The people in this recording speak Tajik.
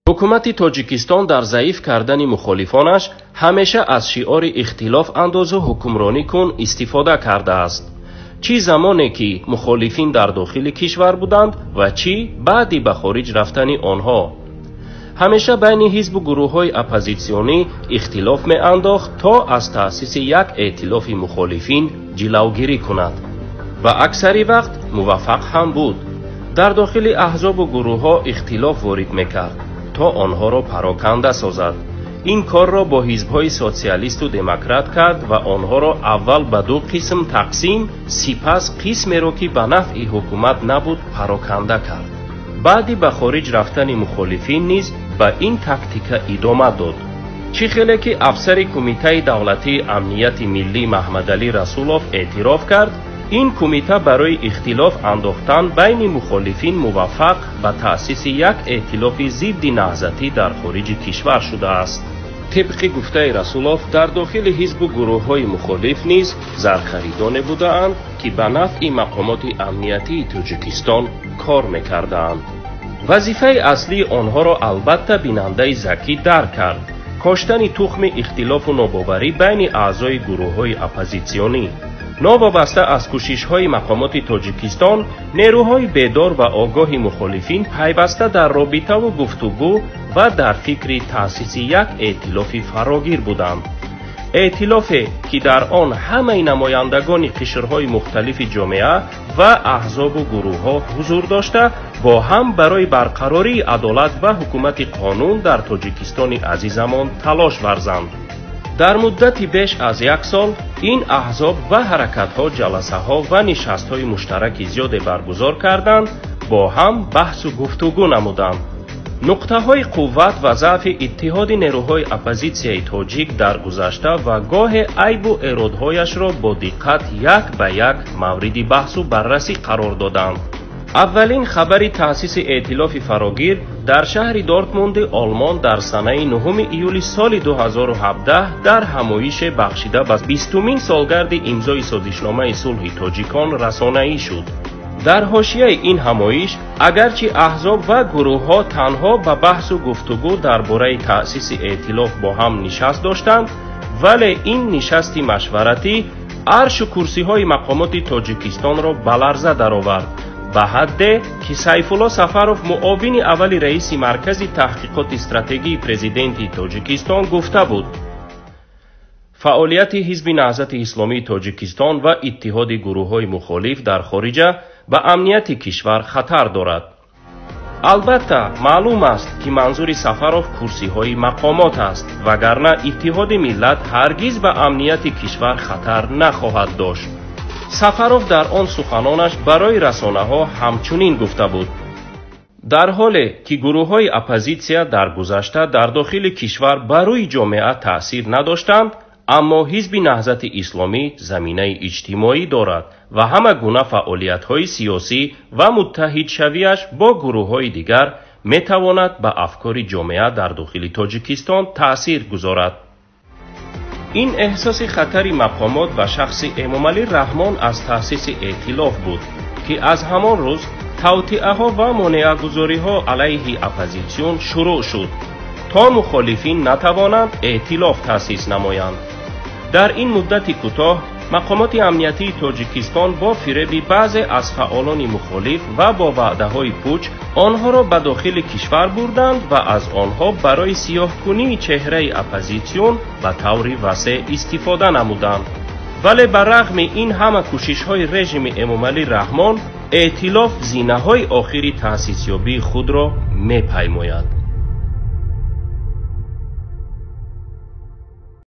Ҳукумати Тоҷикистон дар заиф кардани мухолифонаш ҳамеша аз шиори ихтилоф андозу ҳукмронӣ кун истифода кардааст. Чӣ замоне ки мухолифин дар дохили кишвар буданд ва чӣ баъди ба хориҷ рафтани онҳо. Ҳамеша байни ҳизбу гурӯҳҳои оппозитсионӣ ихтилоф меандохт, то аз таъсиси як эътилофи мухолифин ҷилавгирӣ кунад. Ва аксари вақт муваффақ ҳам буд. Дар дохили аҳзобу гурӯҳҳо ихтилоф ворид мекард, то онҳоро пароканда созад. Ин корро бо ҳизбҳои социалисту демократ кард ва онҳоро аввал ба ду қисм тақсим, сипас қисмеро, ки ба нафъи ҳукумат набуд, пароканда кард. Баъди ба хориҷ рафтани мухолифин низ ба ин тактика идома дод. Чӣ хеле ки афсари Кумитаи давлатии амнияти миллӣ Маҳмадалӣ Расулов эътироф кард, ин кумита барои ихтилоф андохтан байни мухолифин муваффақ ба таъсиси як эътилофи зидди наҳзатӣ дар хориҷи кишвар шудааст. Тибқи гуфтаи Расулов, дар дохили ҳизбу гурӯҳҳои мухолиф низ зархаридоне будаанд, ки ба нафъи мақомоти амниятии Тоҷикистон кор мекардаанд. Вазифаи аслии онҳоро албатта бинандаи закӣ дарк кард: коштани тухми ихтилофу нобоварӣ байни аъзои гурӯҳҳои оппозитсионӣ. Новобаста аз кӯшишҳои мақомоти Тоҷикистон, нерӯҳои бедор ва огоҳи мухолифин пайваста дар робитаву гуфтугӯ ва дар фикри таъсиси як эътилофи фарогир буданд. Эътилофе, ки дар он ҳамаи намояндагони қишрҳои мухталифи ҷомеа ва аҳзобу гурӯҳҳо ҳузур дошта, бо ҳам барои барқарории адолат ва ҳукумати қонун дар Тоҷикистони азизамон талош варзанд. Дар муддати беш аз як сол ин аҳзоб ва ҳаракатҳо ҷаласаҳо ва нишастҳои муштараки зиёде баргузор карданд, бо ҳам баҳсу гуфтугӯ намуданд. Нуқтаҳои қувват ва заъфи иттиҳоди нерӯҳои оппозитсияи тоҷик дар гузашта ва гоҳе айбу эродҳояшро бо диққат як ба як мавриди баҳсу баррасӣ қарор доданд. Аввалин хабари таъсиси эътилофи фарогир дар шаҳри Дортмунди Олмон дар санаи 9 июли соли 2017 дар ҳамоише бахшида ба 20-умин солгарди имзои созишномаи сулҳи тоҷикон расонаӣ шуд. Дар ҳошияи ин ҳамоиш, агарчи аҳзоб ва гурӯҳҳо танҳо ба баҳсу гуфтугӯ дар бораи таъсиси эътилоф бо ҳам нишаст доштанд, вале ин нишасти машваратӣ аршу курсиҳои мақомоти Тоҷикистонро ба ларза даровард, ба ҳадде ки Сайфулло Сафаров, муовини аввали раиси Маркази таҳқиқоти стратегии президенти Тоҷикистон, гуфта буд: фаъолияти Ҳизби Наҳзати Исломии Тоҷикистон ва иттиҳоди гурӯҳҳои мухолиф дар хориҷа ба амнияти кишвар хатар дорад. Албатта, маълум аст, ки манзури Сафаров курсиҳои мақомот аст, вагарна Иттиҳоди Миллат ҳаргиз ба амнияти кишвар хатар нахоҳад дошт. Сафаров дар он суханонаш барои расонаҳо ҳамчунин гуфта буд: дар ҳоле ки гурӯҳҳои оппозитсия дар гузашта дар дохили кишвар ба рӯи ҷомеа таъсир надоштанд, аммо Ҳизби Наҳзати Исломӣ заминаи иҷтимоӣ дорад ва ҳама гуна фаъолиятҳои сиёсӣ ва муттаҳидшавиаш бо гурӯҳҳои дигар метавонад ба афкори ҷомеа дар дохили Тоҷикистон таъсир гузорад. Ин эҳсоси хатари мақомот ба шахси Эмомалӣ Раҳмон аз таъсиси эътилоф буд, ки аз ҳамон рӯз тавтиаҳо ва монеагузориҳо алайҳи оппозитсион шурӯъ шуд, то мухолифин натавонанд эътилоф таъсис намоянд. Дар ин муддати кӯтоҳ мақомоти амниятии Тоҷикистон бо фиреби баъзе аз фаъолони мухолиф ва бо ваъдаҳои пуч онҳоро ба дохили кишвар бурданд ва аз онҳо барои сиёҳкунии чеҳраи оппозитсион ба таври васеъ истифода намуданд. Вале ба рағми ин ҳама кӯшишҳои режими Эмомалӣ Раҳмон, эътилоф зинаҳои охири таъсисёбии худро мепаймояд.